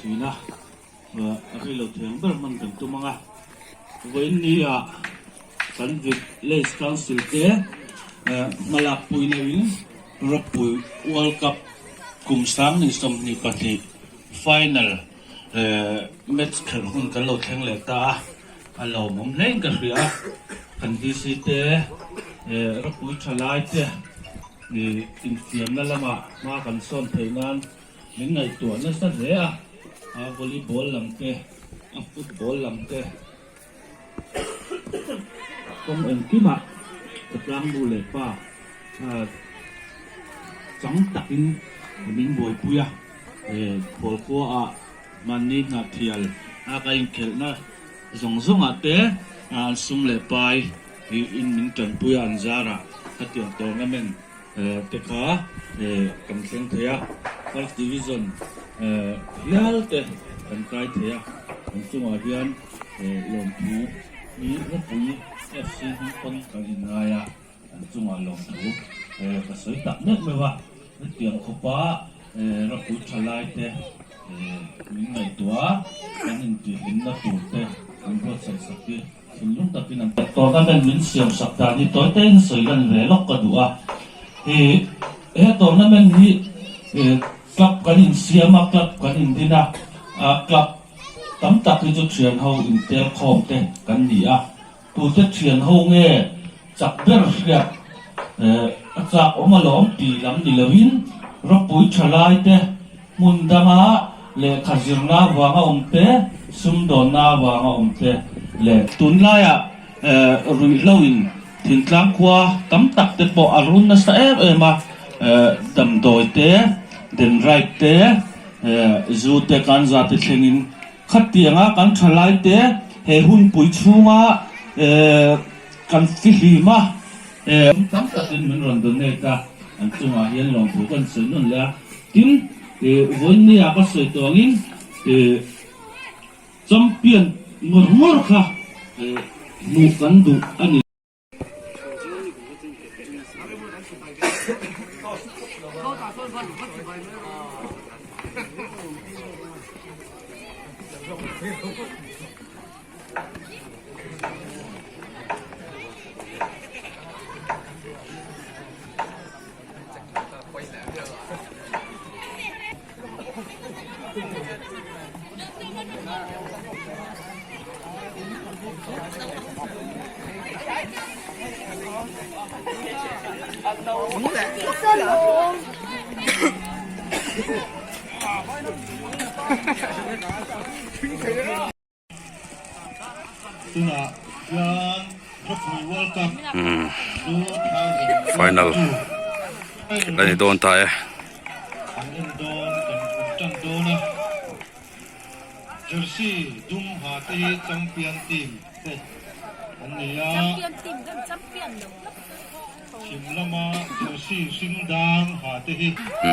thin a, a rei lo thei ang ber hman kan tum ang a. Vawiin ni-ah kan Village Council te hmalak puina in Rawpui World Cup kum 2022 final match khelh hun kan lo thleng leh ta a, a lawmawm hlein ka hria a. Kan DC te Rawpui thalai te infiamna lamah hma kan sawn theih nan min ngaihtuah nasa hle a, a volleyball lam te, a football lam te kawng engkimah ka tlang nu leh pa chang takin min buaipui a, khualkhua ah mahni hnahthial a ka inkhelhna zawng zawngah te an sum leh pai in min tanpui a an zarah khatiang tournament te kha kan thleng thei a, first division hial te kan kai thei a, kan chungah hian lawmthu hi Rawpui FC hming pawn kan inngai a, an chungah lawmthu ka sawi tak meuh meuh a, hetiang khawpa Rawpui thalai te min ngaihtuah a, kan intihhlimna tur te an buatsaih sak hi. Thinlung takin an Tournament min siam sak dan hi tawi tein sawi lan ve lawk ka duh a. He he tournament hi club kan insiam a, club kan indin a, club tam tak hi chu thian ho intel khawm te kan ni a. Tute thian ho nge chak ber hriat a chak awm alawm tih lam ni loin ropui thalai te Hmun danga lehkha zirna avanga awm te, sumdawnna avanga awm te leh tunlaiah ruihhloin thingtlang khua tam tak te pawh a run nasa em em a, damdawi te, denraip te, zu te, kanza te thlengin khatianga kan thalai te he hunpui chhunga kan fihlim a. Tam takin min rawn donate a, an chungah hian lawmthu kan sawi nawn leh a. Tin, vawiin ka sawi tawh angin champion ngawr ngawr kha hmuh kan duh a ni. Final a ni dawn ta e.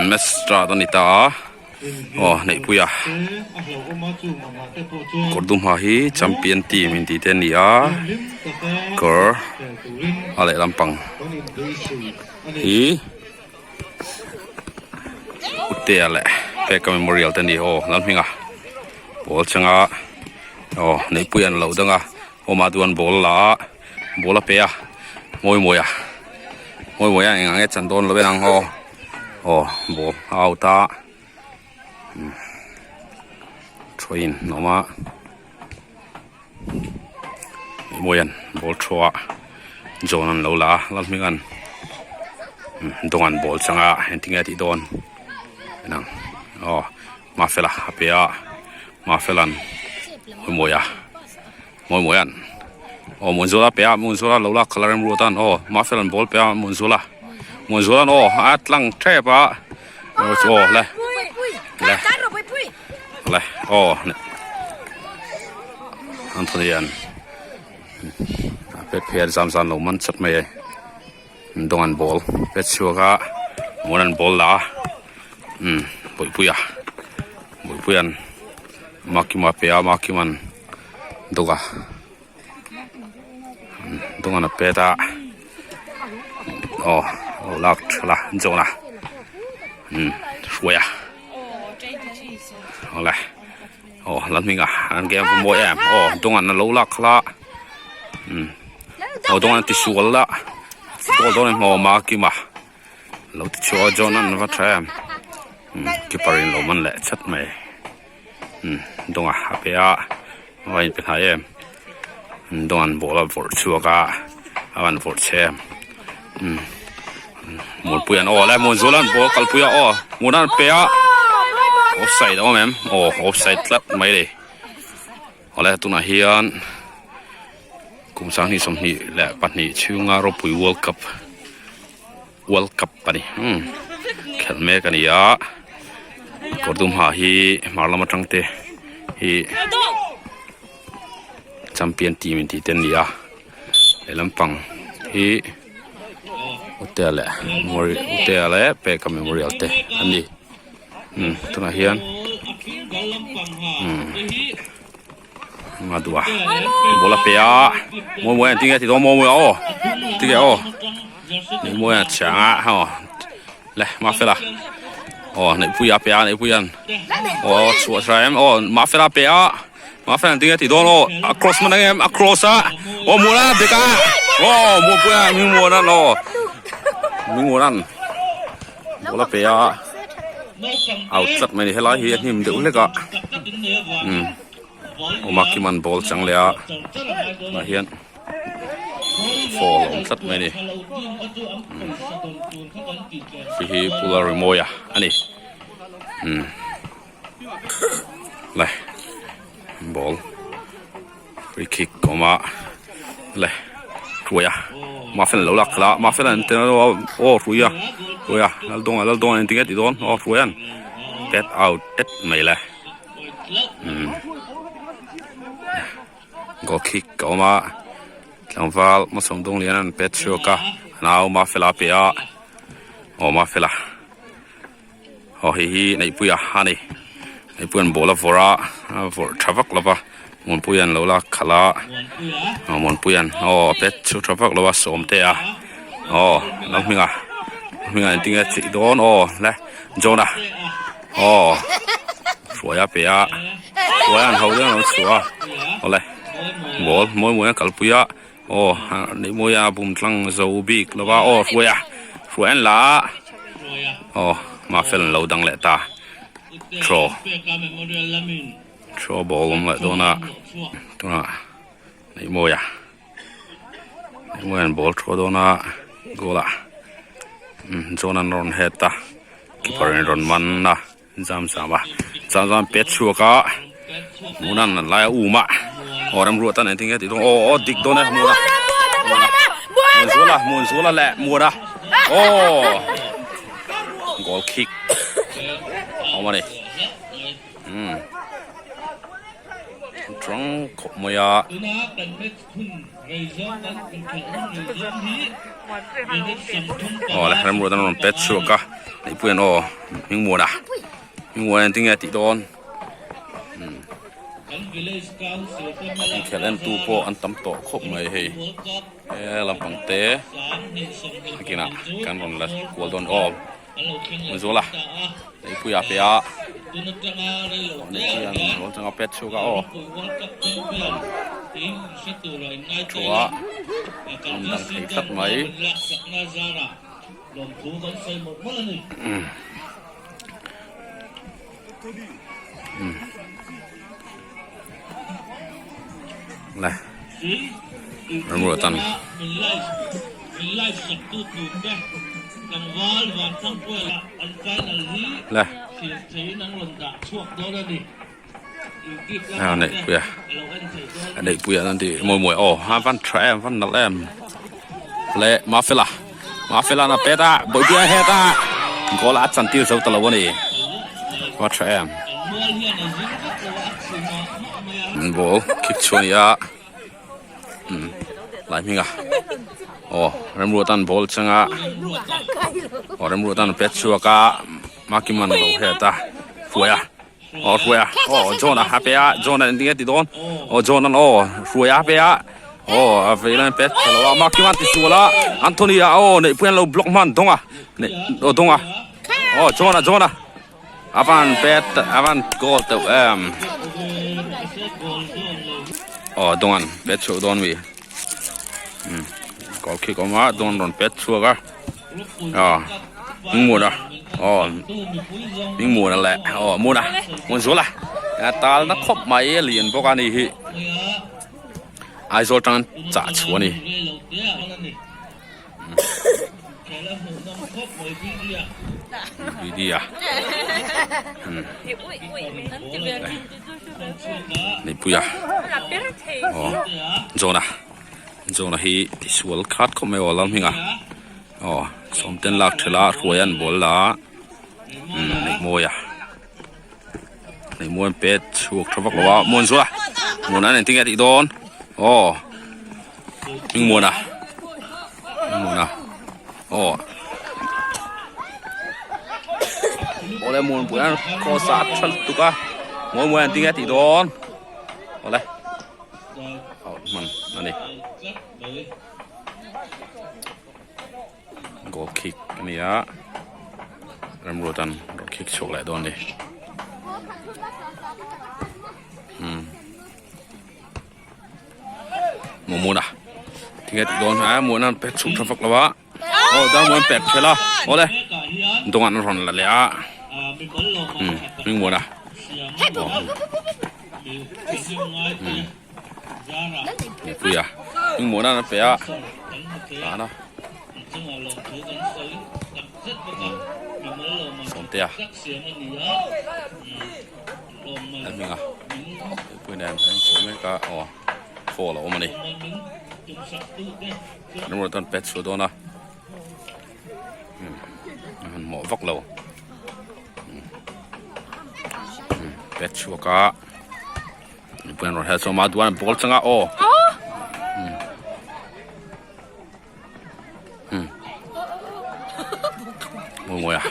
Match start a ni ta a. Aw Neihpuia kawr dum ha hi champion team in tih te a ni a kawr a lehlam pang hi Utea leh Peka memorial te a ni aw Lalhminga ball changa aw Neihpuia an lo dang a awmah chuan ball la a ball a pe a mawi mawi a mawi mawi a engah nge chan dawn lo en ang aw. Aw ball a out a train a awm a mawian ball thu a John an lo la a Lalhminga'n Dawnga'n ball chang a engtin nge a tih dawn en ang aw Mafela a pe a Mafela'n Mawimawia Mawimawia'n aw Muanzuala pe a Muanzuala lo lak khalh a remruat an aw Mafela'n ball pe a Muanzuala Muanzuala'n aw a tlang tep a aw le le le aw Anthony an a pet phei a zam zan lo man chat mai e Dawng an ball pet chhuak a Muan an ball la a umm Bawihpuia Bawihpuia'n Makima pe a Makima'n Duka Dunga'n a pet a aw a lo lak tha la John-a umm Hruaia awle. Aw Lalhminga an game a mawi em aw Dawnga'n a lo lak khala umm aw Dawnga'n a ti sual la goal dawn a ni hmawm a Kima lo ti chhuah a John an va tha em umm keeper in lo man leh chat mai umm Dawnga a pe a a va inpe hnai em Dawnga'n ball a vawrh chhuak a a van vawrh chhe em umm Muanpui an aw le Muanzuala an ball kalpui a aw Muana an pe a offside a awm em aw offside tlat mai le awle tunah hian kum 2022 chhunga ropui world cup world cup a ni umm khelh mek a ni a kawr dum ha hi hmar lam atang te hi champion team in tih te an ni a lehlam pang hi Utea leh Utea leh Peka memorial te an ni umm tunah hian umm a duh a ball a pe a mawi mawi an tinge a ti dawn mawi mawi aw tinge aw mawi a chhiang a aw le Mafela aw Neihpuia a pe a Neihpuia'n aw chhuah tha em aw Mafela a pe a. Mafela an tinge tih dawn aw a cross hman ang em a cross a aw muan a bek a aw muanpui a hming muan an aw hming muan an ball a pe a out tlat mai a ni helai hi a hnim deuh hlek a umm awm a Kiman ball chang leh a tunah hian foul a awm tlat mai a ni umm hei hi Pu Lalrimawia a ni umm. Le ball free kick a awm a le hruai a mafel an lo lak khalh a mafel an tel aw hrui a hrui a lal dawn lal dawn engtin nge tih dawn aw hruai an get out tep mai le umm goal kick a awm a tlangval hmasawm dawng lian an pet chhuak a a nau mafela a pe a aw mafela. Aw hei hi Neihpuia a ni Neihpuia'n ball a vawrh a a vawrh tha vak lo va Muanpuia'n lo la khalh a aw Muanpuia'n aw a pet chhu tha vak lo a sawm te a aw lo hming a hming a engtin nge a chih dawn aw le John-a aw Hruaia pe a Hruaia'n ho deuh an lo chhuah a awle ball mawi mawi a kalpui a. Aw Neihmawia bum tlang zo bik lo va aw Hruaia Hruaia an la a aw Mafel an lo dang leh ta throw throw ball awm leh dawn a tunah Neihmawia Neihmawia an ball throw dawn a goal ah John an rawn head ta keeper in rawn man a. Zam zam a zam zam pet chhuak a hmun an lai a um a aw ramruat tan engtin nge tih dawn aw aw dik dawn e hmun a hmun zual a hmun zual a leh hmun a aw goal kick awm a ni umm tang khawp mai a. Aw le remruat an rawn pet chhuak a neihpui an aw hming muan a hming muan engtin nge a tih dawn inkhelh en tu pawh an tam tawh khawp mai hei he lampang te a kinah kan rawn la kual dawn aw Zuala neihpui a pe a neihpui an rawn changa pet chhuak a aw thu a an dang thei tlat mai le Remruatan. Le a neihpui a a neihpui ah an ti mawi mawi aw a van tha em van nalh em le mafela mafela na pet a bawihpuia het a goal a chan tir zo ta lo a ni va tha em ball kick chhuah a ni a. umm lai hming a aw remruatan ball changa aw remruatan pet chhuak a makiman lo het a hruai a aw hruai a aw John a a pe a John a engtin nge ti dawn aw John an aw hruai a pe a aw a vei lam pet tha lo a makiman ti sual a Anthony a aw neihpui an lo block hman dawng a neih aw dawng a aw John a John a. Avan pet avan goal teuh em. Aw dawn pet chhuak dawn mi. Um goal kick awm a dawn rawn pet chhuak a. Aw hming a aw hming muan a leh aw muan a muan zual a a tal na khawp mai a lian bawk a ni hi Aizawl tang chah chhuah a ni. Bidia Neihpuia aw Jona Jona hi tisual khat khawp mai aw Lalhminga aw sawmten lak thela hruai an bawl la umm Neihmawia Neihmawi an pet chhuak tha vak lo a Muanzua Muana an engtin nge a tih dawn aw Hmingmuana Hmingmuana aw awle Muanpui an cross a a tha lutuk a Muanmuai an tinge a tih dawn awle out hman a ni goal kick a ni a Remruatan rawn kick chhuak leh dawn a ni umm. Mumuna tinge tih dawn a muana an pet chhuk tha vak lo a aw dang muan pet phel a awle dawng an rawn la leh a um hming muana aw um mipui a hming muana an pe a tana sawmtea a hming a mipui nen an inchhung mek a aw fall a awm a ni an ruat an pet chhuah dawn a a han hmuh vak lo pet chhuak a mipui an rawn hel chhuak a duan ball changa aw mawi mawi a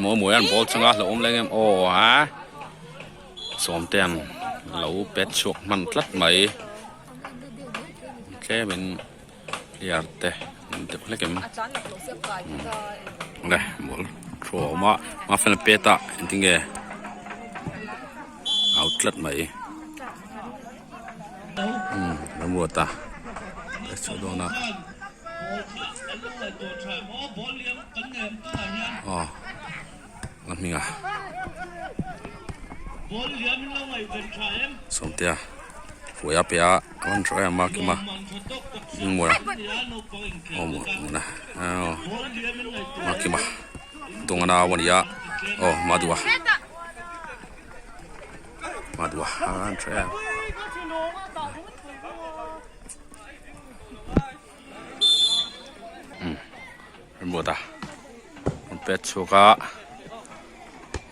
mawi mawi an ball chunga hlauh awm leng em aw a sawm te an lo pet chhuak hman tlat mai tlem in player te an deuh hlek em le ball thu a awm a mahse pet a engtin nge out tlat mai. Umm Ramruata a chhuah dawn a aw a hming a Sawmtea hruai a pe a a rawn hruai em a kima hming mawi a aw mawi a aw makima dawng a nau a ni a aw madua. Remruata rawn pet chhuak a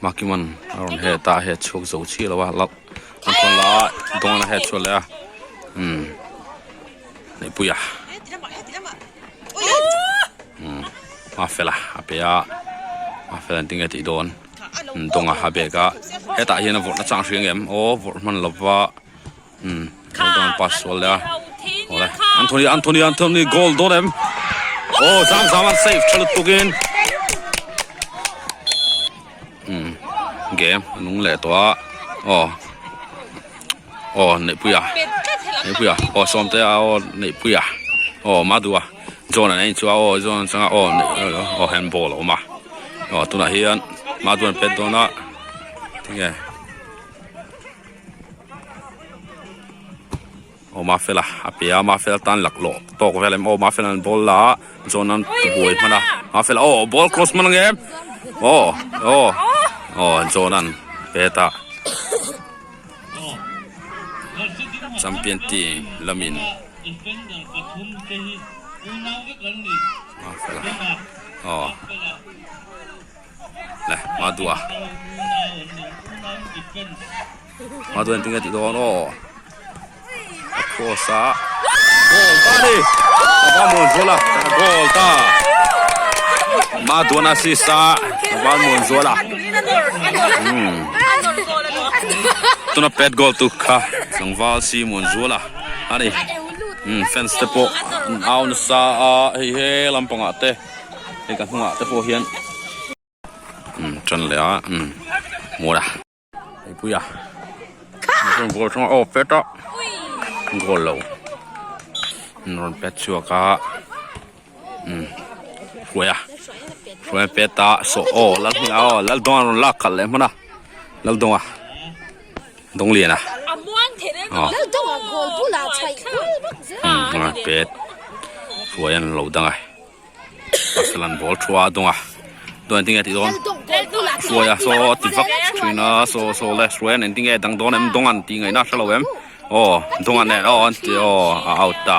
Makiman a rawn het a het chhuak zo chiah lo a la an thawn la a dawn a het chhuak leh a umm Neihpuia umm Mafela a pe a Mafela engtin nge tih dawn. Dawng a ha bag a hetah hian a vawrh na chang hria ngem aw vawrh hman lova umm dawng an pass sual leh a awle Anthony Anthony Anthony goal dawn em aw zam zam an save tha lutuk in umm game a nung leh tawh a aw aw Neihpuia Neihpuia aw Sawmtea aw Neihpuia aw Madua John an en chu a aw John changa aw aw handball a awm a aw tunah hian Madua an pet dawn a tinge aw Mafela a pe a Mafela tan laklawh tawk vel em aw Mafela an ball la a John an buai hman a Mafela aw ball cross hman ang em aw aw aw John an pet a. Champion team lamin aw le Madua Madua engtin nge tih dawn aw a cross a goal ta ni a va mawn zual a goal ta Maduan assist a a va mawn zual a umm tuna pet goal tu kha tlangval si mawn zual a ani umm fans te pawh an au nasa a hei he lampangah te hei ka hnungah te pawh hian. Umm tan leh a umm. Muana Puia goal hrang aw pet a goal lo an rawn pet chhuak a umm hruaia hruaia pet a saw aw Lalhminga aw Laldawnga rawn lak khalh leh hman a Laldawnga Dawngliana aw umm pet hruaia an lo dang a. Pasal an bawl thu a dawng a dawn engtin nge tih dawn hruai a saw a ti vak thin a saw saw le hruai an engtin nge dang dawn em dawng an tih ngaihna a hrelo em aw dawng an aw an ti aw a out ta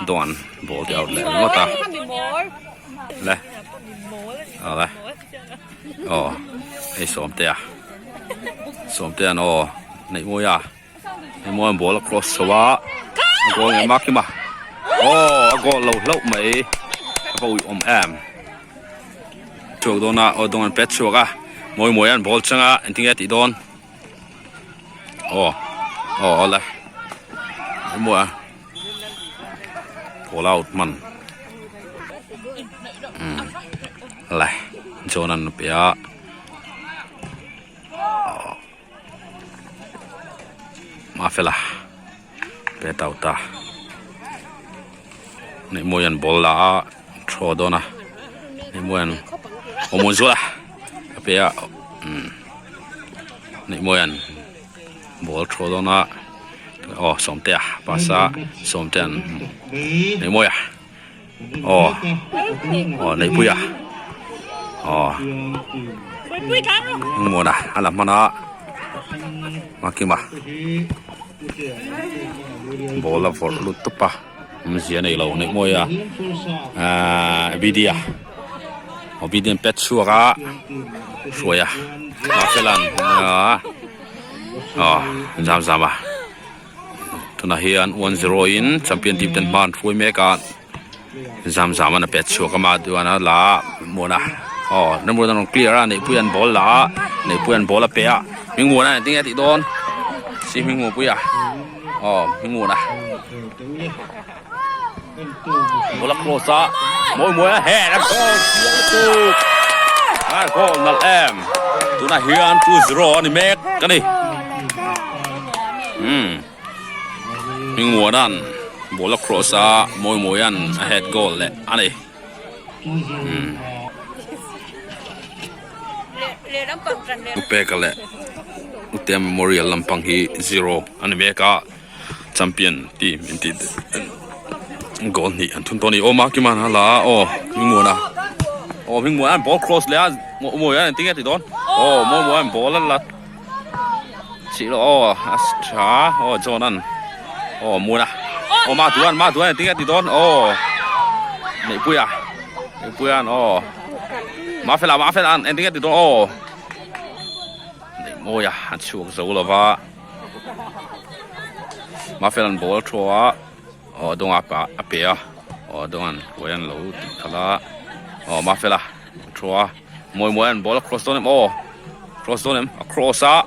dawng an bawl te out leh ringawt a le awle aw hei sawmtea sawmtea an aw neih mawi a. Emaw an ball a cross chho a a goal nge mak hlim a aw a goal lo hlauh mai a va uih awm em chhuak dawn a aw dawng an pet chhuak a mawi mawi an ball chang a engtin nge a tih dawn aw aw awle emaw a ball out hman umm le John an pe a. Mafela pe tau ta Neihmawi an ball la a throw dawn a Neihmawi an awm zual a a pe a umm Neihmawi an ball throw dawn a aw Sawmtea pass a Sawmtea'n Neihmawia aw aw Neihpuia aw Muana a la hman a Makima ball a vawrh lut tawp a awmzia a nei lo Neihmawia ahh Bidia aw Bidia an pet chhuak a Hruaia Mafela'n aw zam zam a. Tunah hian 1-0 in champion team ten hma an hruai mek a zam zam an a pet chhuak a mah duan a la muan a aw number an rawn clear a neihpui an ball la a neihpui an ball a pe a hming muan a engtin nge a tih dawn si hming muanpui a aw hming muan a ball a cross a mawi mawi a he a goal chiang lutuk a goal nalh em tunah hian 2-0 a ni mek a ni umm hmingmuana'n ball a cross a mawi mawia'n a head goal leh a ni umm Upeka leh Utea Memorial lampang hi 0 a ni mek a. Champion team in tih goal hnih an thun tawh a ni aw Makiman a la a aw Hmingmuana aw Hmingmuana an ball cross leh a Mawimawian engtin nge a tih dawn aw Mawimawian ball a la chih loh aw a tha aw John an aw Muana aw Maduan Maduan engtin nge a tih dawn aw Neihpuia Neihpuian aw Mafela Mafela an engtin nge a tih dawn aw Neihmawia a chhuak zo lova. Mafela'n ball a throw a aw dawngah a a pe a aw dawnga'n huai an lo tih khalh a aw Mafela a throw a mawi mawia'n ball a cross dawn em aw cross dawn em a cross a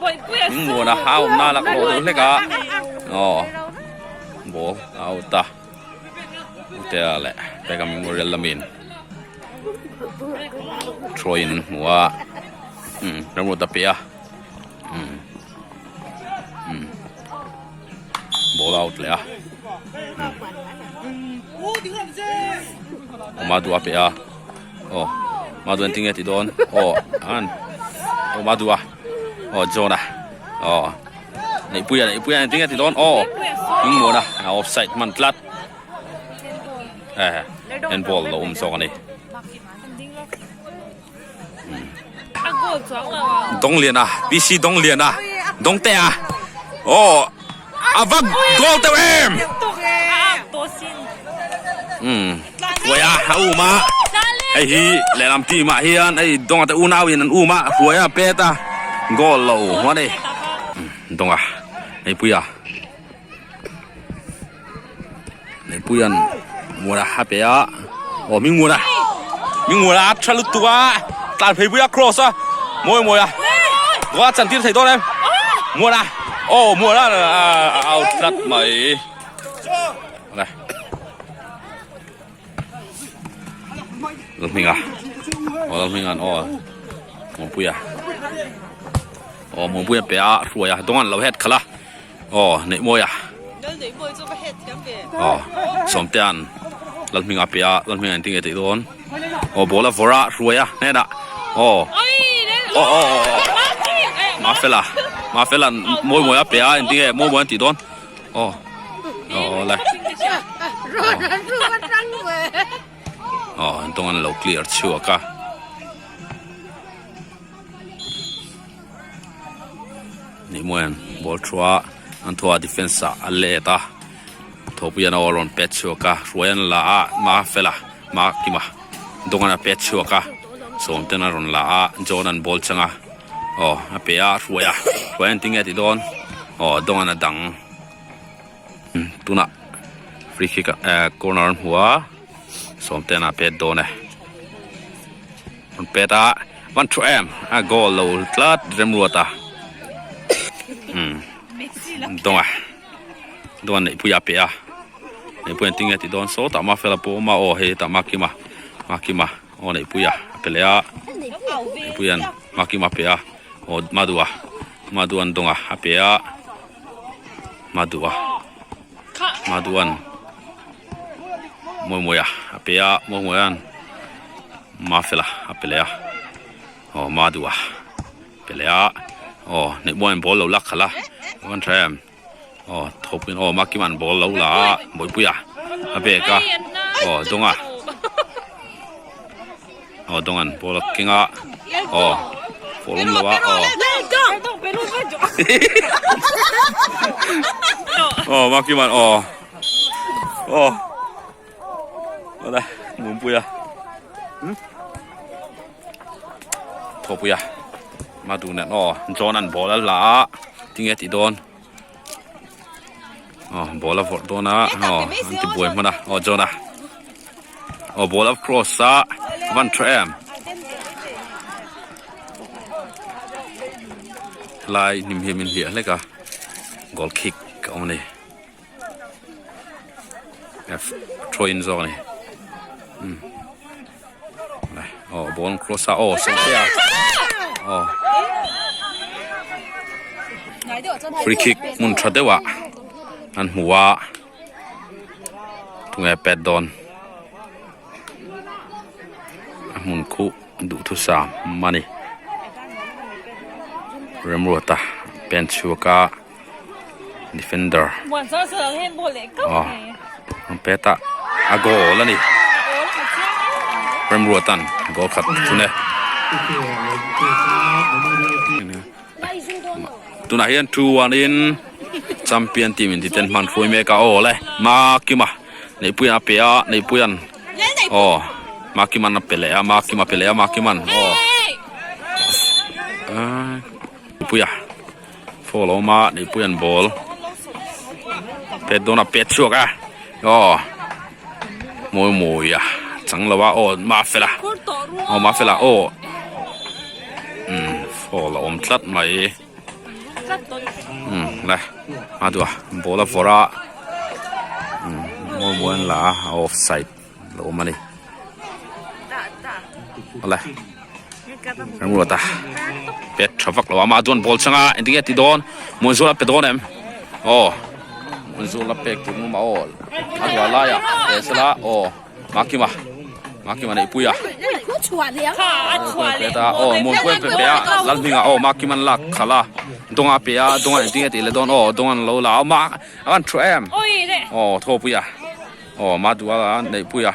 hmingmuana a awmna a laklawh deuh hlek a aw ball a out a Utea leh Peka Memorial lamin throw in an hmu a umm remruat a pe a. umm umm ball out leh a umm awma duh a pe a aw awma duh engtin nge tih dawn aw an awma duh a aw John a aw Neihpuia Neihpuia engtin nge tih dawn aw Hmingmuana a offside hman tlat eh handball lo awm zawk a ni. Dongliana PC Dongliana Dongtea aw a va goal teuh em umm Hruaia a um a hei hi lehlam team ah hian hei Donga te unau in an um a Hruaia a pet a goal lo a ni Donga Neipuia Neipuia'n Muana a pe a aw hming Muana hming Muana a tha lutuk a tlan phei pui a cross a mawi mawi a goal a chan tir thei dawn em Muana aw Muana a out tlat mai le Lalhminga aw Lalhminga'n aw Muanpuia. Aw Muanpuia pe a hruai a dawng an lo het khalh a aw Neihmawi a aw Sawmtea'n Lalhminga a pe a Lalhminga engtin nge tih dawn aw ball a vawrh a hruai a hnenah aw aw aw aw Mafela Mafela'n Mawimawia a pe a engtin nge Mawimawia an tih dawn aw aw le aw an tawng an lo clear chhuak a. Nihmuan ball thu a an thaw a defence ah a let a thawhpui an aw rawn pet chhuak a hruai an la a ma fel a ma kima dawng an a pet chhuak a sawm ten a rawn la a John an ball chang a aw a pe a hruai a hruai an tinge tih dawn aw dawng an a dang tunah free kick ah corner an hmu a sawm ten a pet dawn e. An pet a, van thu em a goal lo tlat remruat a umm dawng a dawng a neihpui a pe a neihpui an tinge tih dawn saw tah mafela pawh a awm a aw hei tah makima makima aw neihpui a a pe leh a neihpui an makima a pe a aw madua madua an dawng a a pe a madua maduan mawimawia a pe a mawimawia an. Mafela a pe leh a aw Madua pe leh a aw Neihmuain ball lo lak khalh a a van tha em aw Thawpuiin aw Makima'n ball lo la a Bawipuia a bag a aw Dawnga aw Dawnga'n ball a keng a aw ball awm lo a aw aw Makima'n aw aw. Awle Mumpuia Thawpuia Madu nen aw John an ball a la a tinge tih dawn aw ball a vawrh dawn a aw an ti buai hman a aw John a aw ball a cross a van tha em helai hnim hi min hliah hlek a goal kick a awm a ni. Throw in zawk a ni umm aw ball an cross a aw sawmtea aw free kick hmun tha deuh ah an hmu a tunge pet dawn a hmun khuh duhthusam a ni Remruata pen chhuak a. defender aw an pet a a goal a ni Remruatan goal khat thun e tunah hian 2-1 in champion team in titen hman hruai mek a aw le Makima Neihpuian a pe a Neihpuian aw Makiman a pe leh a Makima pe leh a Makiman aw Neihpuia. Foul a awm a neihpui an ball pet dawn a pet chhuak a aw mawi mawi a chang lo a aw mafela aw mafela aw umm foul a awm tlat mai umm le a duh a ball a vawrh a umm mawi mawi an la a a offside lo awm a ni awle Remruata pet tha vak lo a amah chuan ball changa engtin nge ti dawn Muanzula pe dawn em aw Muanzula pek tur ngum a aw a ruah laiah pe sela aw Makima Makima neihpui a pet a aw Muanpuia pe pe a Lalhminga aw Makima'n lak khalh a Dawnga pe a Dawnga engtin nge tih leh dawn aw Dawnga'n lo la a ma a kan thu em aw Thawpuia Aw Maduala Neihpuia.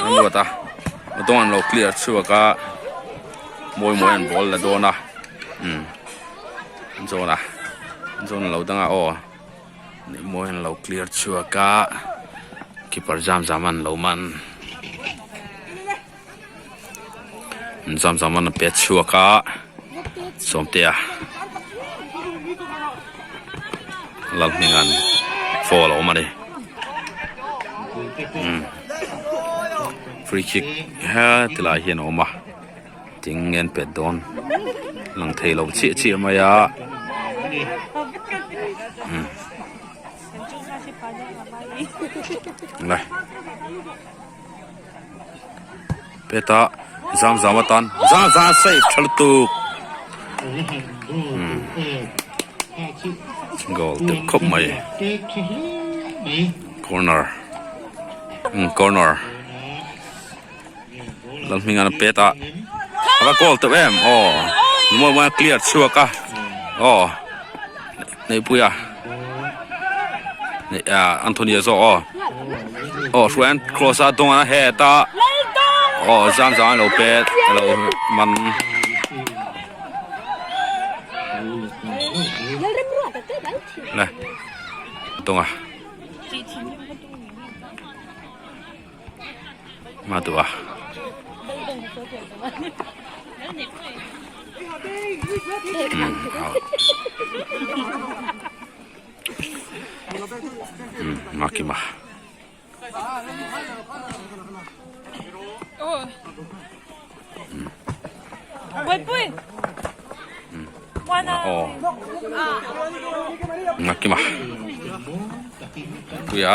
An ruat a, a dawng an lo clear chhuak a, mawi mawi an ball la dawn a, umm an zawn a, an zawn a lo dang a aw Neihmawi an lo clear chhuak a, keeper zam zam an lo man, zam zam an pet chhuak a sawmtea lalhminga'n foul a awm a ni umm free kick he tilai hian a awm a ting nge an pet dawn lang thei lo chiah chiah mai a umm le. Peta zam zam atan zam zam save tha lutuk goal teuh khawp mai corner umm corner Lalhminga'n a pet a a va goal teuh em aw mawi mawi a clear chhuak a aw Neihpuia Anthony a zawk aw aw hruai an cross a dawng a head a aw zam zam a lo pet a lo man le dawng a. Ma duh a. Makima. Makima. Puia.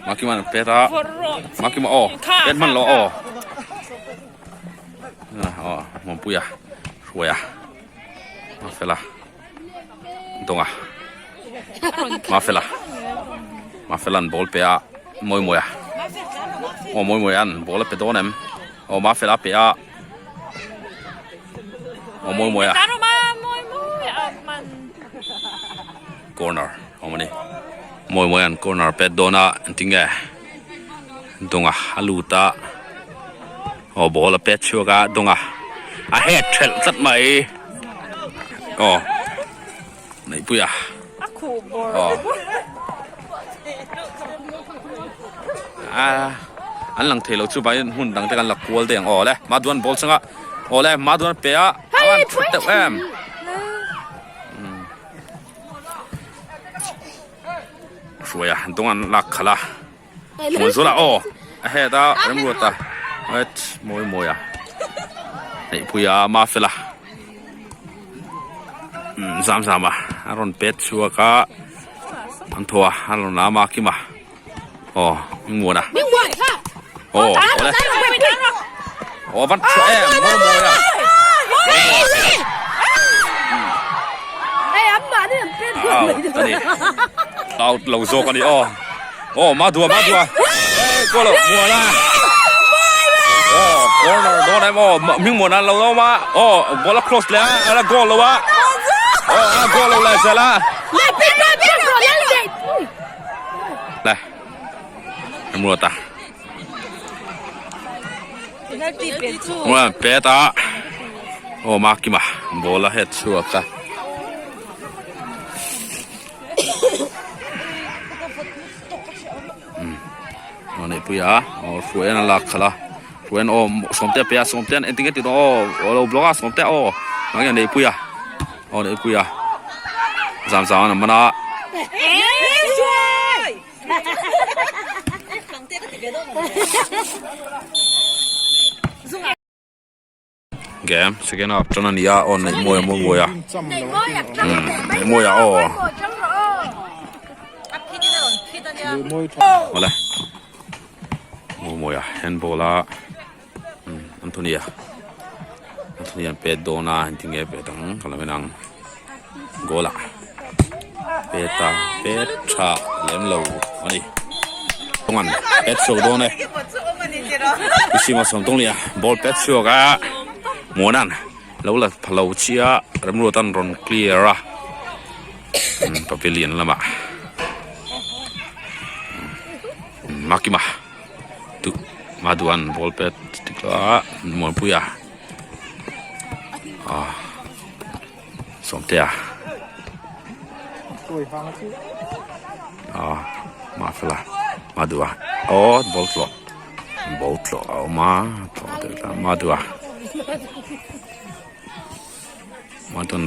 Makima an pet a Makima aw pet hman lo aw aw Mawmpuia Hruaia Mafela Dawnga Mafela Mafela an ball pe a Mawimawia aw Mawimawia an ball a pe dawn em aw Mafela a pe a aw Mawimawia corner awm a ni. Mawi mawi an corner pet dawn a engtinge dunga a lut a aw ball a pet chhuak a dunga a head thelh tlat mai aw neihpui a aw a an lang thei lo chu vai hmun dang te kan la kual daih ang aw le maduan ball changa aw le maduan a pe a a van that deuh em. Hruai a dawng an lak khalh a hmuh zawlah aw a head a remruat a het mawi mawi a neihpui a mafela umm zam zam a a rawn pet chhuak a an thaw a a rawn lam a kima aw hmingmuana aw awle aw a van tha em mawi mawi a. Out ani out lo zawk ani aw aw madua madua eh goal lo muana aw corner dawn em aw hmingmuana lo awm a aw ball a cross leh a ala goal lo a aw a goal lo leh zel a le Remruata pet a aw Makima ball a head chhuak a aw neihpui a aw hruaian a lak khalh a hruaian aw sawmte a pe a sawmte an engtin nge tih dawn aw alo block a sawmte aw mahni a neihpui a. Aw leh pui a zam zam an man a. Game second half tan a ni a aw neih mawi a mawi mawi a neih mawi a aw awle mawi mawi a handball a. Anthony a Anthony an pet dawn a engtin nge pet ang ka lo en ang goal ah pet a pet tha lem lo a ni kawng an pet chhuak dawn e mihring a sawm tawng nia ball pet chhuak a muana'n lo la pha lo chiah remruat an rawn clear a pavilion lamah makima. Tu Maduan ball pet tik a Muanpuia ah Sawmtea ah Mafela Madua aw ball tlawh ball tlawh a awm a tlawh deuh ta Madua Maduan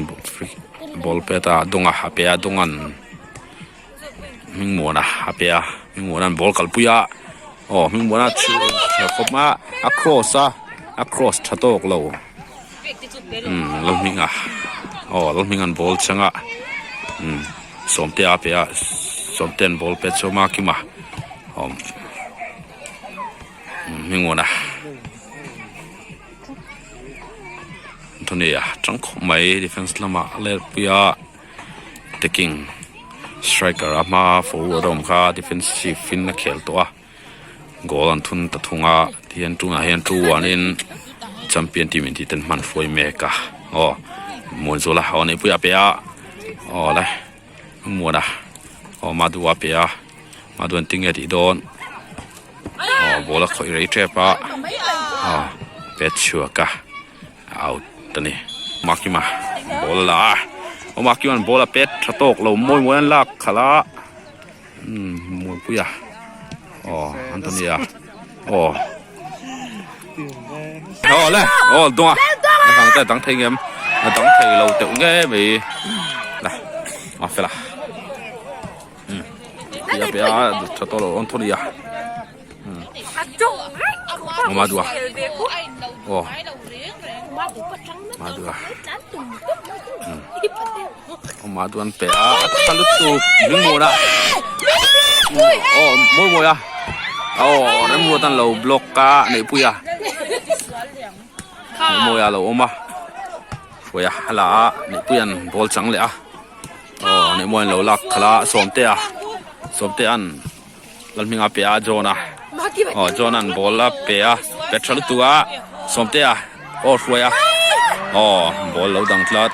ball pet a Dawnga a pe a Dawnga'n. Hmingmuana a pe a Hmingmuana'n ball kalpui a aw Hmingmuana chu khawp a a cross a a cross tha tawk lo umm Lalhminga aw Lalhminga'n ball changa umm Sawmtea a pe a Sawmtea'n ball pet chawm a Kima awm Hmingmuana. Anthony a tang khawp mai defence lamah a let pui a taking striker a hma forward a awm kha defensive in a khel tawh a goal an thun ta thung a tihian tunah hian two one in champion team in tih ten hman hruai mek a aw Muanzula aw neihpuia a pe a aw le Muana aw Madua a pe a Maduan tinge tih dawn aw ball a khawih rei tep a aw pet chhuak a out a ni Makima ball a la a aw Makima'n ball a pet tha tawk lo mawi mawi an lak khalh a umm Muanpuia aw Anthony-a aw aw le aw dawnga a dang te a dang thei ngem a dang thei lo teuh ngei mai la a fel a. Pia pia tha tawh lo Anthony a aw Madua aw Madua aw Madua an pe a a tha lutuk hming mawn a aw mawi mawi a aw remruat an lo block a neihpui a mawi a lo awm a hruai a a la a neihpui an ball chang leh a. Aw ni maw an lo lak khalh a Sawmtea Sawmtea'n Lalhminga pe a John-a aw John-a'n ball a pe a pe tha lutuk a Sawmtea aw hruai a aw ball lo dang tlat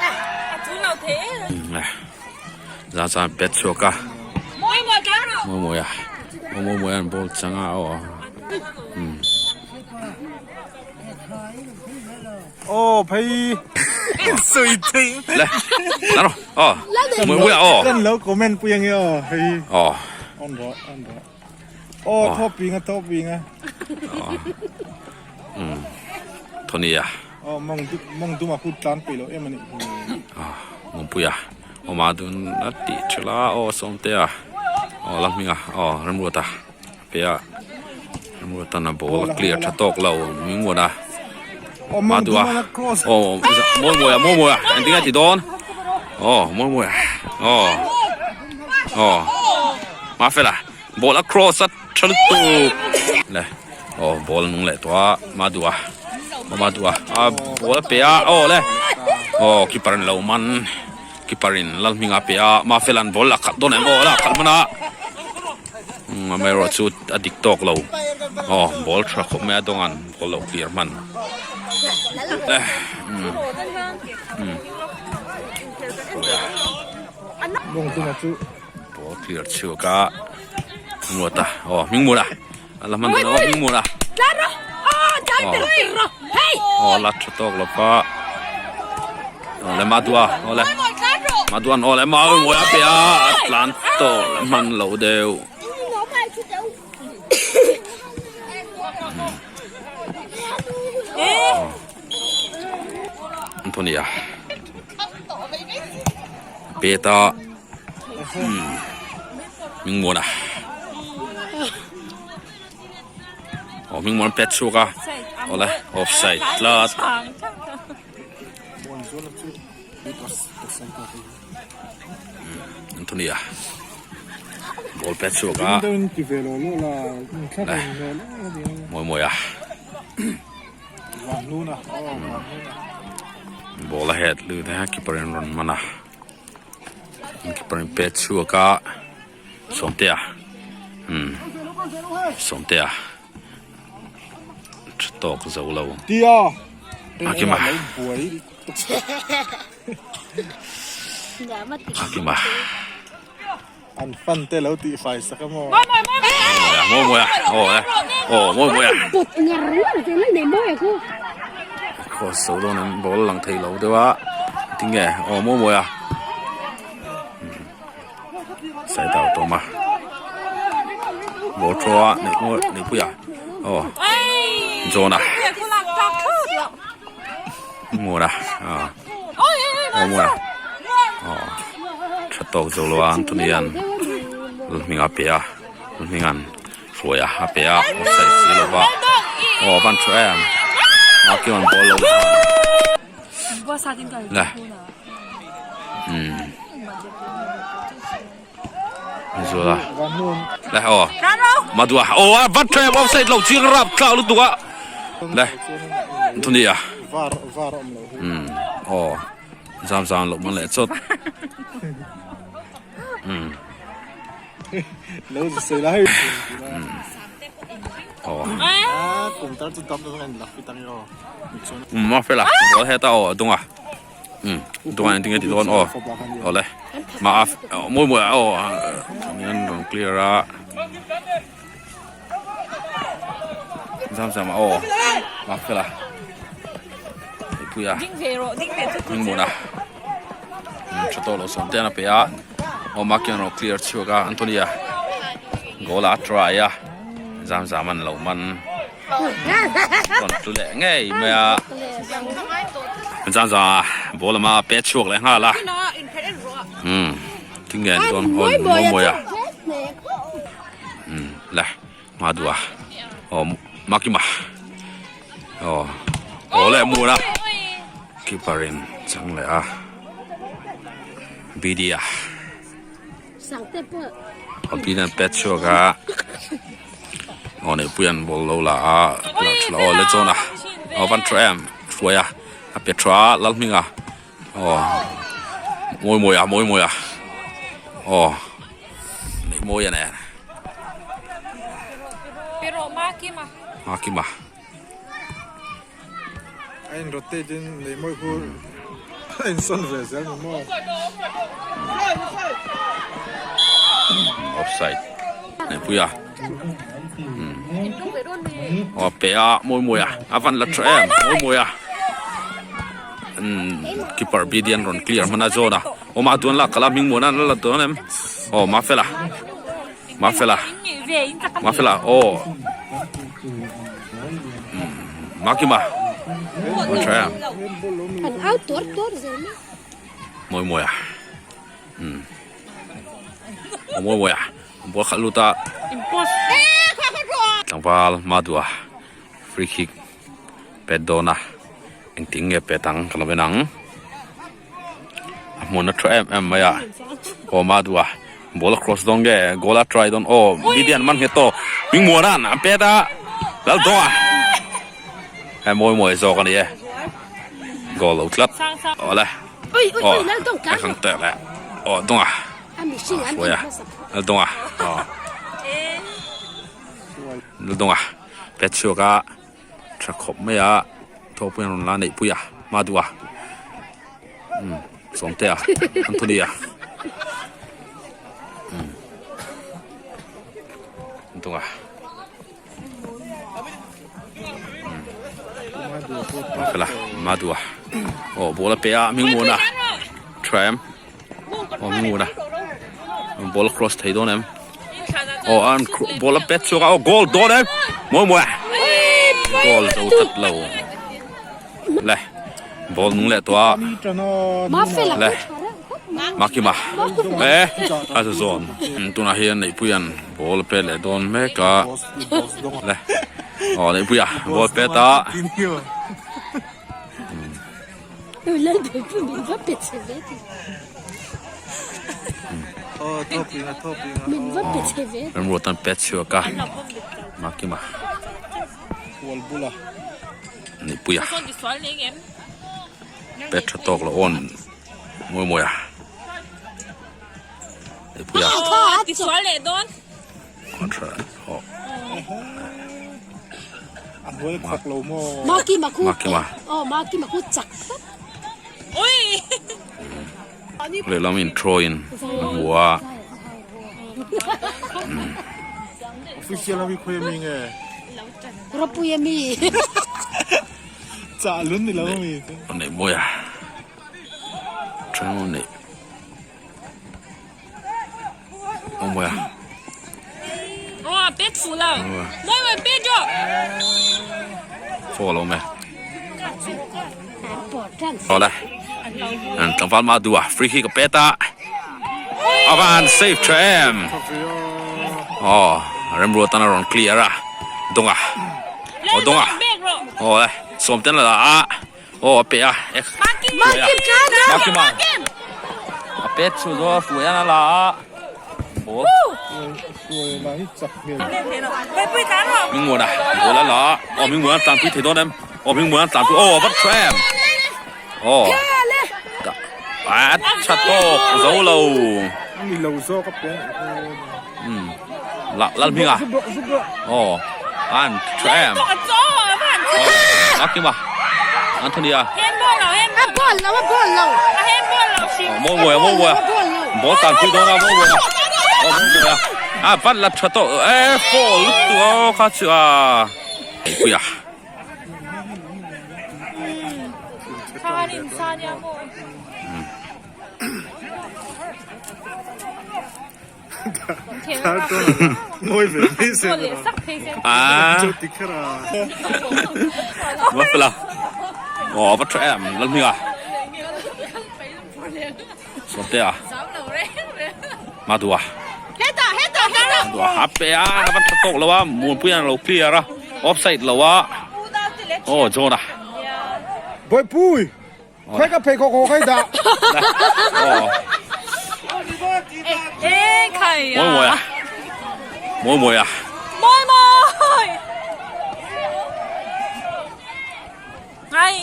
zan zan pet chhuak a mawi mawi a aw mawi mawi an ball chang a aw umm. Aw phei sui thei le naro aw mui mui aw kan lo comment pui ange aw hei aw on ro on ro aw thop pinga thop pinga aw um thonia aw mong du mong duma hut tlan pui lo em ani aw mong puia oma dun ati thela aw somtea aw lamhinga aw remruata Pia Ruatana ball a clear tha tawk lo min nguan a Madua aw mawi mawi a mawi mawi a engtin nge a ti dawn aw mawi mawi a aw aw Mafela ball a cross a tha lutuk le aw ball a nung leh tawh a Madua aw Madua a ball a pe a aw le aw keeper an lo man. Keeper in Lalhminga a pe a, Mafela'n ball a khalh dawn em aw la khalh hman a umm amaherawh chu a dik tawk lo aw ball tha khawp mai a dawnga'n ball lo clear hman umm umm ball clear chhuak a Hmingmuata aw Hmingmuana a la hman dawn aw Hmingmuana aw la tha tawk lo pa aw le Madua aw le Madua'n aw le Mawimawi a pe a a tlan tawh la hman lo deuh Anthony a pet a. Hmingmuana aw Hmingmuana pet chhuak a awle offside tlat Anthony a ball pet chhuak a mawi mawi a ball a head lut a keeper in rawn man a. Keeper in pet chhuak a Sawmtea umm Sawmtea tha tawk zo lo Hakima Hakima an fan te lo tih fai sak a maw mawi mawi a aw e aw mawi mawi a cross zo dawn em ball a lang thei lo deuh a tinge aw mawi mawi a side ah a awm a ball throw a neihpuia aw John a Mura aw aw Mura aw tha tawk zo lo a Anthony an hming a pe a hming an hruai a a pe a offside si lo va aw a van thu em a kian ball lo le umm Zula le aw Madua aw a van thu em offside lo chiang rap thlak lutuk a le Anthony a. Var var a awm loh hi. Umm aw zam zam loh man leh chawt. Umm. Lo sawi lai. Aw. Ah kum tar chu dam dam en lak fit ang i aw. Umm a fel a ball heta aw a dung a. Umm dung a engtin nge ti dawn aw. Aw le ma a mawi mawi a aw an rawn clear a. Zam zam a aw ma fel a. Puia. Hming mun a. Tha tawh lo sawm te an a pe a. Aw Makian rawn clear chhuak a Anthony a goal a try a. Zam zam an lo man. Rawn tlu leh ngei mai a. Zam zam a ball lama a pet chhuak leh nghal a. Umm tinge an dawn hawn mawi mawi a. Umm le. Madua aw Makima aw aw leh mun a keeper in chang leh a BD a aw BD an pet chhuak a aw neihpui an ball lo la a aw le chuan a aw van tha em hruai a a pe tha a Lalhminga aw mawi mawi a mawi mawi a aw. Neih mawi a nen. Pero Makima. Makima. A in rotate in neih mawi khu a in sawn ve zel ni maw. Offside. Neihpuia. Aw pe a mawi mawi a a van la tha em mawi mawi a. Keeper Bidian rawn clear hman a zawn a. Aw mah tuan lak kala hming muan a la dawn em aw mafela mafela mafela aw makima an tha em an au tur tur zel mai mawi mawi a um mawi mawi a ball khalh lut a tlangval madua free kick pet dawn a engtin nge pet ang ka lo en ang. A hmun a tha em em mai a aw Madua ball a cross dawn nge goal a try dawn aw Vidian man nghet tawh Hmingmuana'n a pet a lal dawng a he mawi mawi zawk a ni e goal lo tlat aw le aw a khang teh leh aw dawng a hruai a lal dawng a aw lal dawng a pet chhuak a. Tha khawp mai a thawkpui an rawn la neih pui a Madua umm Sawmtea Anthony a umm Dua umm Mafela Madua aw ball a pe a Hmingmuana tha em aw Hmingmuana ball a cross thei dawn em. Aw an ball a pet chhuak a aw goal dawn e mawi mawi a goal zo tlat lo le ball nung leh tawh a le Makima e a za zawn tunah hian Neihpuia'n ball a pet leh dawn mek a le aw Neihpuia ball pet a. Remruat an pet chhuak a Makima Nihpuia pet tha tawk lo awn mawi mawi a Nihpuia Makima Lehlam in throw in a hmu a. Official ami khawi ami nge? Ropui ami. Chah lun ni lo ami. Nei mawi a. Throw nei. Mawi mawi a. Aw pet fu lo. Mawi mawi pet jo. Fo lo me. Awle. An tlangval ma du a free kick a pet a. Avan save tha em. Oh, remruat tan a rawn clear a. Donga. Oh, donga. Awle, sawm ten la a. Oh, a pe a. Makim. Makim. A pet chu zo fu yan a la a. Ball. Mingmuana, ball a la. Oh, Mingmuana tlan pui thei dawn em. Aw hming muan an tlan pui aw a va tha em aw a tha tawk zo lo ni lo zawk a pian um la lal hming a aw an tha em a kima Anthony a a ball lo a ball lo mawi mawi a mawi mawi a ball tan pui dawn a mawi mawi a aw mawi mawi a a van la tha tawh e foul lutuk aw kha chu a Puia. Mafela. Aw va tha em Lalhminga. Sawmtea. Madua. Madua a pe a a va tha tawk lo a Muanpuia an lo clear a offside lo a aw John a. Bawihpui khawi ka pheikhawk haw kha i dah. Aw. Mawi mawi a. Mawi mawi a. Mawi mawi. Ai.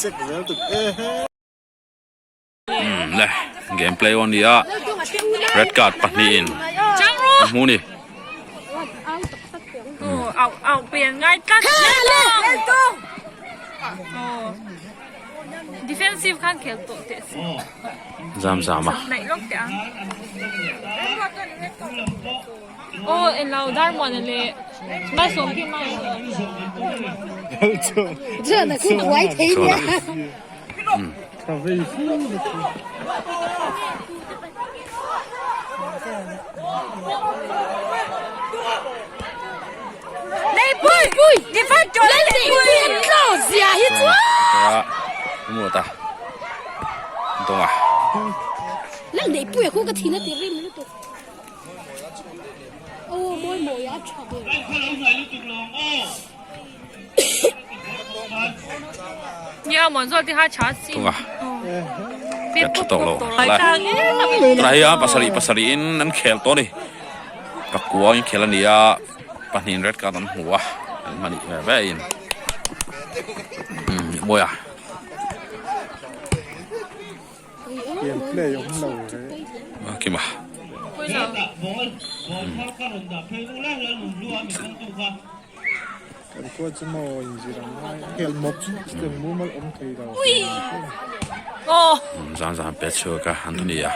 Check zel tuk e. Um le game play on nia red card pahnih in a hmu ni. Au au pian ngai tlat. Defensive khan khel tawh teh se. Zam zam a. Naih lawk teh ang. Aw en lo dar muan a leh mai sawm khi mai. Chuan a khu buai thei nia. Nei pui pui defend tawh le nei pui an tlo zia hi chuan. Mu ta. Donga. Lal nei pui a khu ka thin a ti rim lutuk. Aw mawi mawi a tha ber. Nia mon zawt ti kha tha si. Tunga. Ka tha tawk lo. Tunah hi a pasarih pasarih in an khel tawh a ni. Pakua in khel a ni a pahnih red card an hmu a an hmani ve ve in. Mawi a. Game play awm lo re. Kima. Kan khua chu maw inzir ang ngai a. Hel mawp step mumal awm thei lo. Zan zan pe chhuak a Anthony a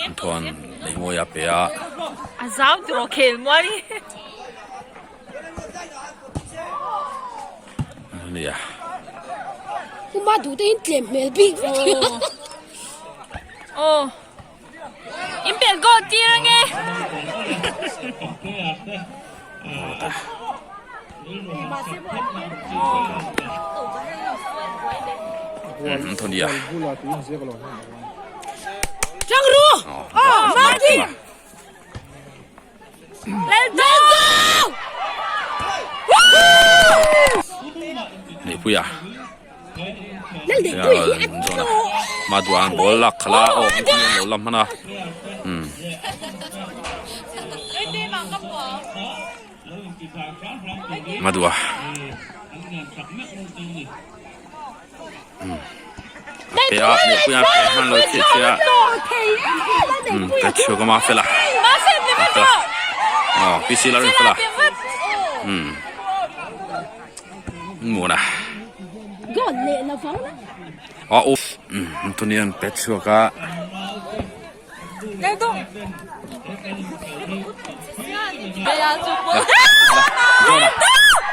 an thawn lei mawi a pe a. A zau tiraw khel mual hi. Anthony a. Uma duh te in tlem hmel bik vek. Aw. In pel goal tir ange. Anthony a. Chang ru. Oh, Marty. Let's go. Neihpuia. Maduan ball lak khala aw an lo lam hman a um Madua um a pe a Neihpuia pe hman lo chiah chiah um ka chhuak a Mafela aw PC Lalrinfela um. Muna. Goal leh lo vang la. A uff. Anthony an pet chhuak a.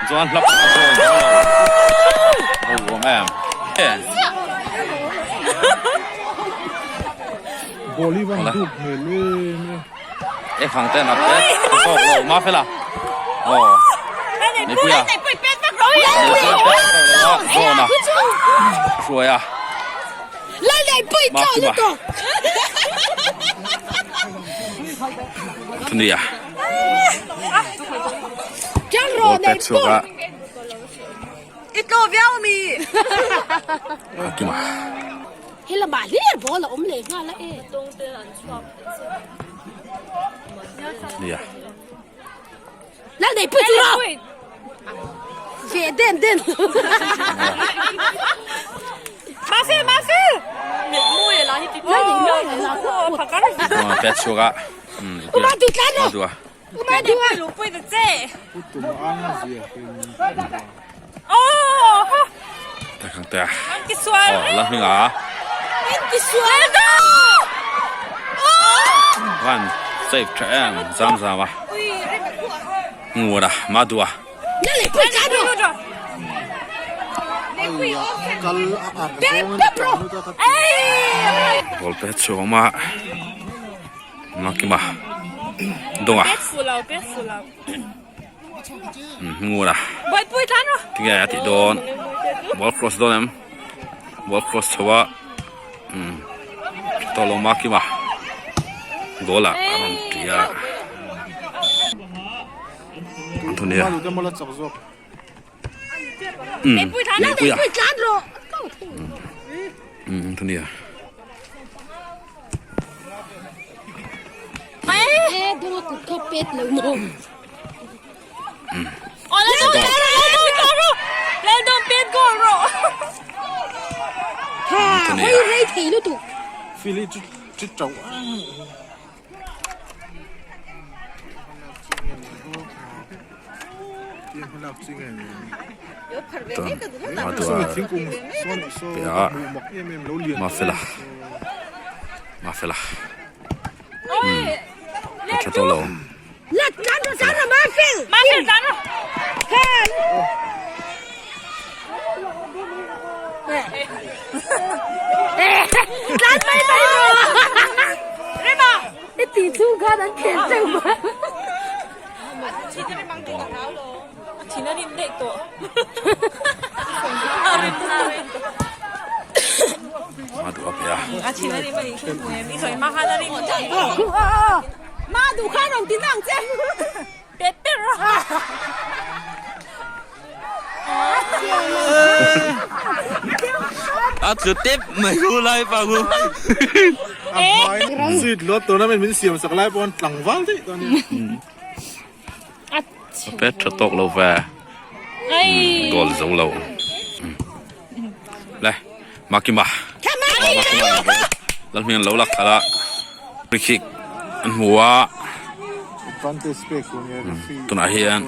Joan hlap a goal zo lo. Ho awm em. Ball hi van dup hmel em e. E khang ten a pet tawk lo Mafela. Aw. Neihpuia. Neihpuia pet tawk lo a John a hruai a. Makima. Anthony-a. Ball pet chhuak a. Makima. Helamah hlir ball a awm leh nghal a e. Nia. Lal nei pui chu rawh. Fe den den. Mafel mafel. Mawi la hi ti. Oh, phakar. Aw pet chhuak a. Uma du tlan ro. Dua. Uma du a. Lu pui ta che. Tum ang zia Oh, ha. Ta khang ta. An ti sual. Oh, la hming a. An ti sual da. Van save tha em zam zam a. Ngura ma dua. Ball pet chu awm a Makima dawng a ngur a tinge a tih dawn ball cross dawn em ball cross chho a tawh lo Makima goal ah a rawn ti a. Antonia. Neihpuia. Antonia. Antonia. Mafela Mafela a tha tawh lo A duh a pe a. A tlu tep mai hu lai pa hu. Sweet lot tournament min siam sak lai pawn tlangval daih dawn nia. A pet tha tawk lo ve. Goal zo lo. Le Makima. Makima Lalhming an lo lak khalh a. Free kick an hmu a. Tunah hian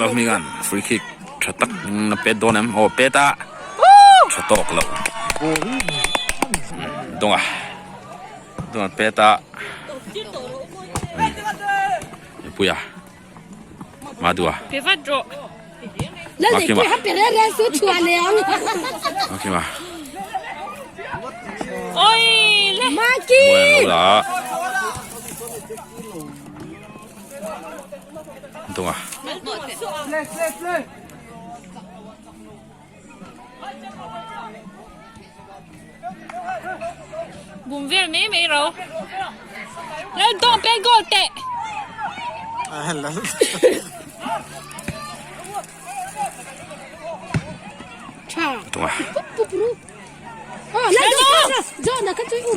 Lalhming an free kick tha tak a pet dawn em? Aw pet a. Tha tawk lo. Dawnga. Dawnga pet a. Puia. Madua. Makima. Makima. Maki. Lola. Tunga. Bum vel mai mai ro. Lal dawng pet goal teh. Tha. Tunga. Pup ru. Oh, lal dawng. John ka chui u.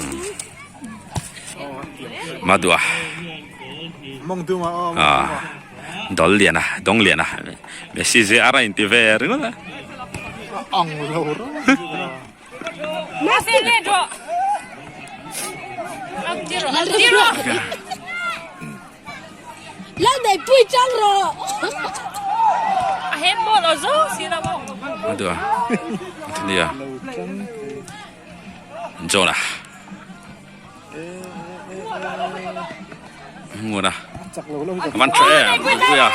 Madua. Mong duma oh. Ah. Dol lian a, dawng lian a. Messi zia a rain ti ve ringawt a. Ang lo ro. Messi le ro. Tiro. Lal dei pui chang ro. A handball o zo si la mo. Madua. Antonia. Jonah. Ngura. Avan tha em. Puia.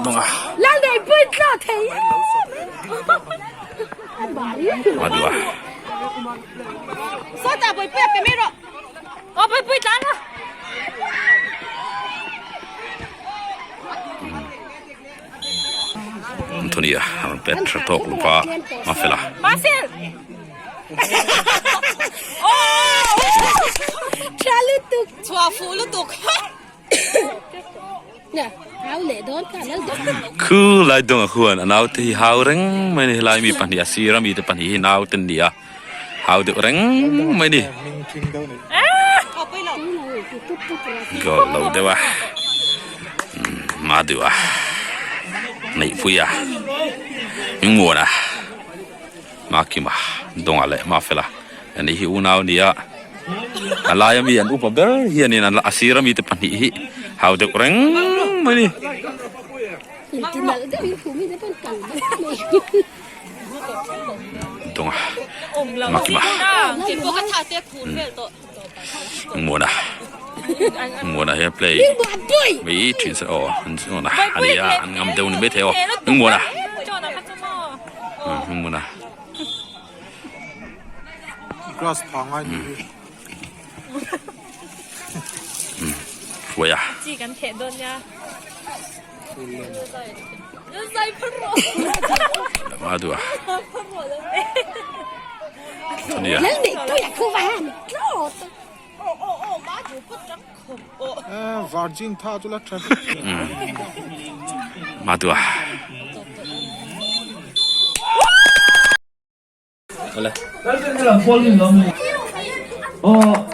Donga. Lal nei pui tlo thei. Madua. Sota pui pui pe mi ro. O pui pui tlan ro. Antonia a rawn pet tha tawk lupa Mafela. Mafel. Tha lutuk. Chhuah fuh lutuk. Khu lai dawngah khuan a naute hi hau reng mai a ni helai mi pahnih a sir a mite pahnih hi naute an ni a hau deuh reng mai a ni goal lo deuh a hma deuh a neihpui a hmingmuan a Makima dawngah leh Mafela ani hi unau a ni a a laia mi an upa ber hianin an a sira mite pahnih hi hau deuh reng mai a ni. Dawnga Makima Muana Muana hian play mai thin se aw an chuan a ani a an ngam deuh ni maithei aw Muana Muana. Grass pha ngai ni hi. Hruai a. Chi kan theh dawn nia. Ma du a. Ania. Virgin tha chu la tha. Ma du a.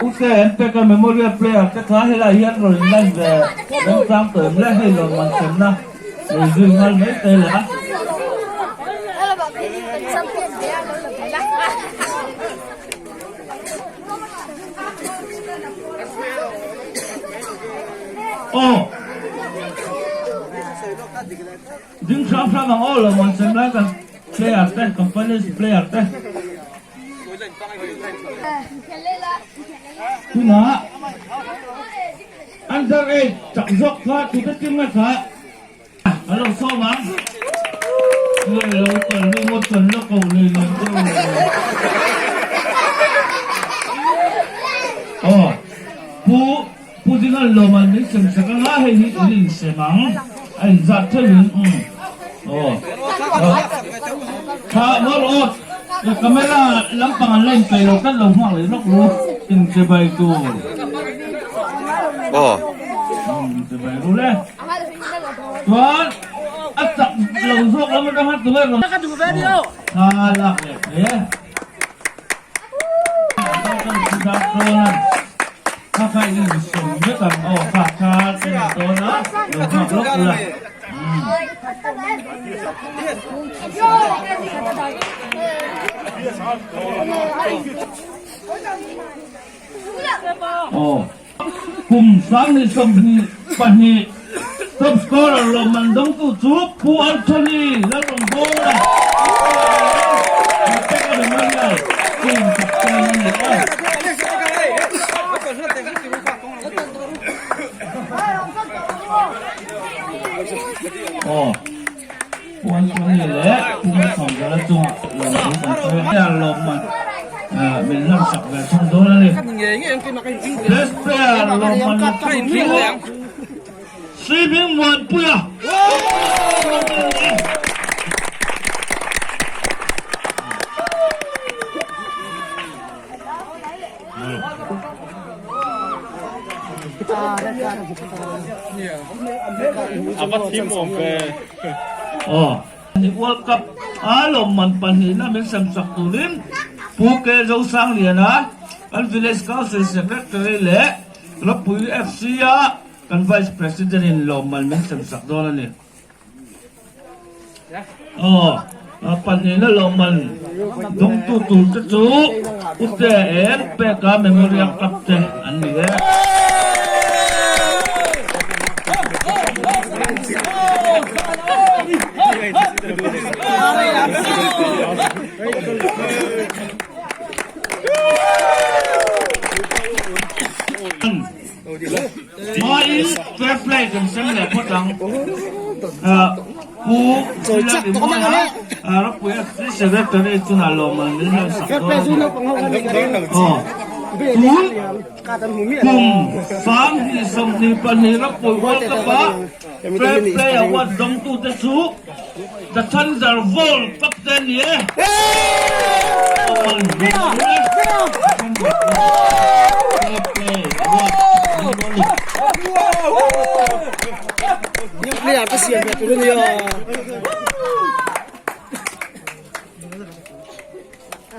Ute Memorial Player te kha helai hian rawn inlan ve remchang tawh em le hei lawmman semna nei zui nghal mai te leh a. Aw ding hrang hrang ang aw lawmman sem lai kan Player te companies player te tunah under age chak zawk kha tute team nge kha an lo sawm ang nge lo kal ni ngawt kan la ko nei lo aw pu pu dingan lawman min sem sak anga hei hi in insem ang a inzat theuhin umm. Aw Tha mawr aw Ka camera lampang an la in peih lo tlat lo nghak leh lawk lu in che bai tur Aw In che bai ru le Chuan a chak lo zawk lam atang khan tunge rawn Tha lak leh thei e Kha kha in sawm vek ang aw kha kha te ni dawn a lo nghak lawk ula. Aw kum 2022 top scorer lawmman dawngtu chu Pu Anthony Lalrawngbawla Peka Memorial team captain a ni a. Aw Pu Anthony leh Pu Malsawmzala chungah lawmthu kan sawi a, lawmman min hlansak ve thung dawn a ni. Best player lawmman la tu chu Swimming Muanpuia. Aw ni World Cup a lawmman pahnihna min sem chak turin Pu K Zosangliana kan Village Council Secretary leh Ropui FC a kan Vice President in lawmman min sem chak dawn a ni. Aw, pahnihna lawmman dawngtu tur te chu Ute em Peka Memorial Club te an ni e. Hmain fair play kan sem leh phawt ang. Pu Sila Rimawia Ropui FC Secretary chunah lawmman min hlan sak dawn a ni. Aw, tun kum 2022 Ropui World Cup-a fair play award dawngtute chu The Thunder Vault Cup te a ni e. Lawmman dawngtu e. Fair play.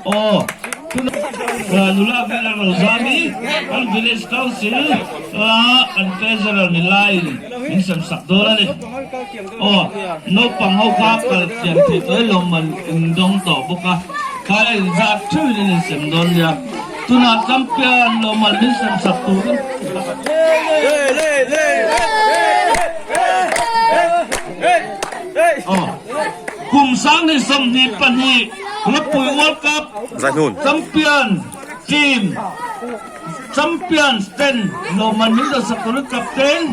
Aw, tuna nula vel a rawn zam i kan village council a kan treasurer ni laiin min sem sak dawn a ni. Aw, naupang ho kha kal thiam theih tawh i lawmman in dawng tawh bawk a, kha a inzat theuhin in insem dawn nia. Tunah champion lawmman min sem sak turin. Aw. Kum 2022 Rawpui World Cup Champion Team Champions ten lawmman min rawn sak turin Captain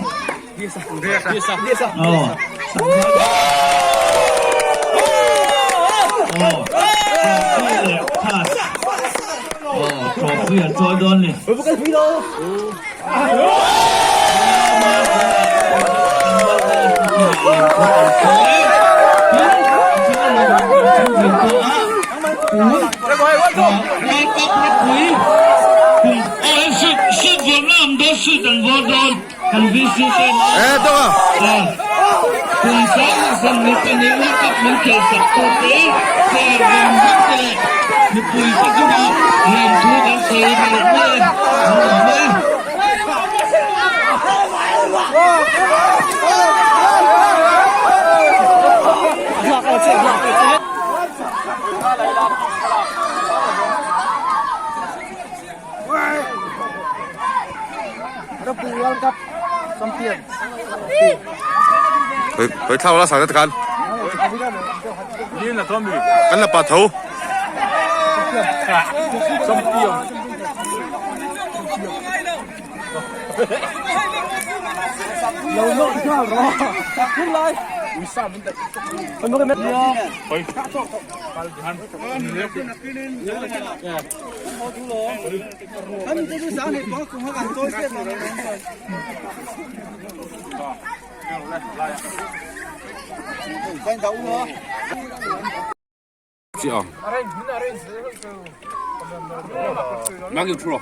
Trophy an chawi dawn ni. Khoi thlau la sang te khan kan la pa tho Mang yêu thua.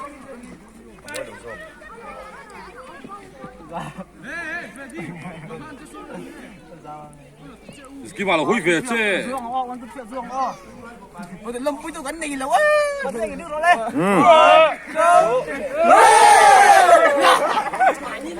Kima lo hui ve che.